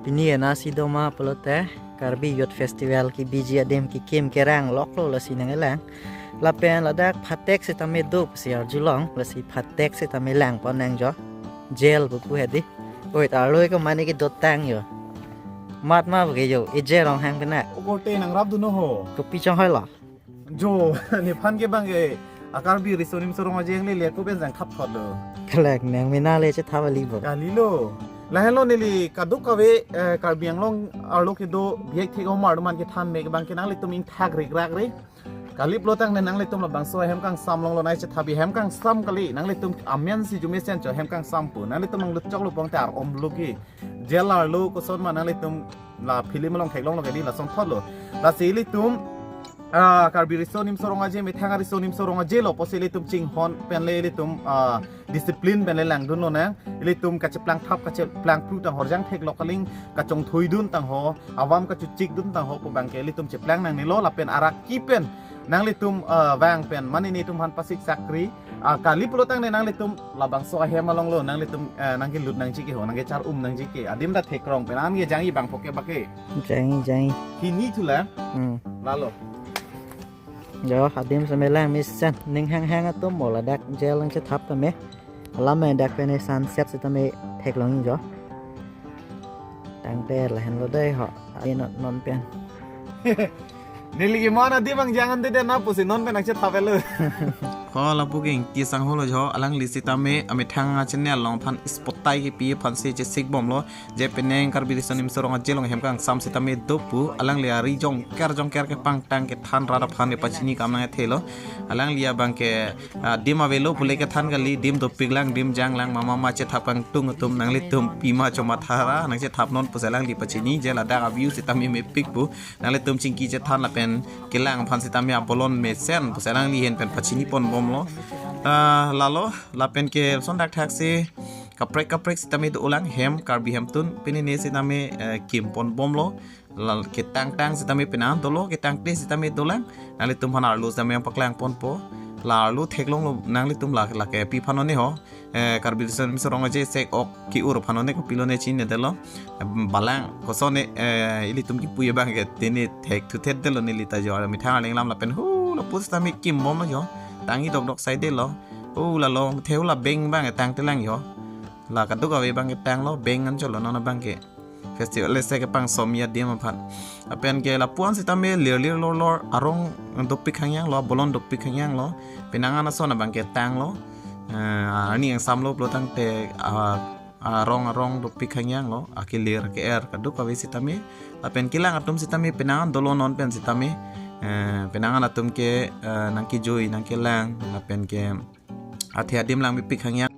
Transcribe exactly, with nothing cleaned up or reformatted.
Pini ena si doma pulote Karbi Youth Festival kebiji adim kekim kerang loklo lasi nangkelang. Lapen ladak phatek sitame do pusi arjulong, lasi phatek sitame langpon nangjo. Jail buku hedi. Oi, arlo ke mane kedotang jo. Mat ma buke jo, eje Ronghang pena. Okorte nangrapdunno ho. Kopi chonghoi lo. Jo, nephan ke bang ke a Karbi Riso Nimso Rong Aje le le ko pen jang thap thot lo. Kalak nang mena le chethap ali bo. Kalilo. Lahenlo neli kadokave, eh, Karbi Anglong arlo kedo bihek thek omar man kethan me ke bang ke nanglitum ingthak rikrak re. Kali pulo tangte nanglitum labangso ahem kangsam longlo, nai chethap ahem kangsam kali, nanglitum amen si jumesen cho ahem kangsam pu. Nanglitum nanglut choklo pon te ar-om lo ke. Jail arlo koson ma nanglitum la film along theklonglo ke di lason thotlo. Lasi ilitum, ah, Karbi Riso Nimso Rong Aje, methang a Riso Nimso Rong Aje lo pusi ilitum chinghon pen le ilitum, ah, discipline pen le langdunlo nang. Ilitum kacheplang thap, kacheplang pru tang horjang thek lo kaling, kachongthuidun tang ho, avam kachechikdun tang ho pu bang ke ilitum cheplang nangnelo lapen arak ki pen nanglitum, ah, vang pen mane netum aphan pasik sakri, ah, kali pulo tangte nanglitum labangso ahem along lo, nanglitum, ah, nangkelut nangji ke ho, nangkechar-um nangji ke. Adim ta thekrong pen an ke jangji bang pho ke bake. Jangji, jangji. Hini thula. Hmm. Lalo. Jo, adim sitame lang mesen. Ning hanghang atum mo ladak jail nangchethap tame. Alam me dak pen sunset sitame theklong jo. Tangte lahenlo dei ho. Ai non, non pen. Neli ke mana di bang jangan de na pusi non pen nangchethap lo. Ho lapu ke Ingti Sangho lo jo, alangli sitame amethang a channel along aphan spotai kepi aphan si chesik bomlo. Je penang Karbi Riso Nimso Rong Aje along hem kangsam sitame do pu, alangli ari jongker jongker kepangtang kethan rat aphan pachini kam nangthelo. Alangli abang ke, ah, dim avelo pule kethan kali, dim dopik lang, dim jang lang, mama ma chethap kangtung atum, nanglitum pima chomathara nangchethap non pusi alangli pachini, je ladak a-view sitame mepik pu, nanglitum chingki chethan lapen kelang aphan sitame abolon mesen pusi alangli ahin pen pachini pon bomlo. Ah, lalo, lapen ke son dak thak si kaprek kaprek sitame do-olang hem, Karbi hemtun, pini ne sitame, eh, kim pon bomlo. Lal ketang tang sitame penang dolo, ketang te sitame dolang. Nanglitum aphan arlo sitame paklang ponpo. La arlo theklonglo nanglitum la, lake pi aphan one ho. Eh, Karbi Riso Nimso Rong Aje sek ok ki-ur aphan one kopilo ne chinine detlo. Em, balang koson ne, eh, ilitum kipu abang ke tene thekthuthet detlo neli ta jo. Methang arleng lam lapen hu lapu sitame kim bomlo jo. Tangji dokdok sai detlo. Hu lalo the hu la beng abang tangtelang jo. La kadokave abang ke tanglo, beng anchotlo non abang ke. Festival le se kepangsomi adim aphan. Lapen ke lapu-an sitame lir lir lor lor arong dopik hangyang lo, bolon dopik hangyang lo. Penang an ason abang ke tanglo. Eh, arni yang samlo pulo tangte, ah, arong arong dopik hangyang lo. Akelir ke-er kadokave sitame. Lapen kelang atum sitame penang an dolo non pen sitame. Eh, penang an atum ke, eh, nangkejui nangkelang. Lapen ke athe adim lang mepik hangyang.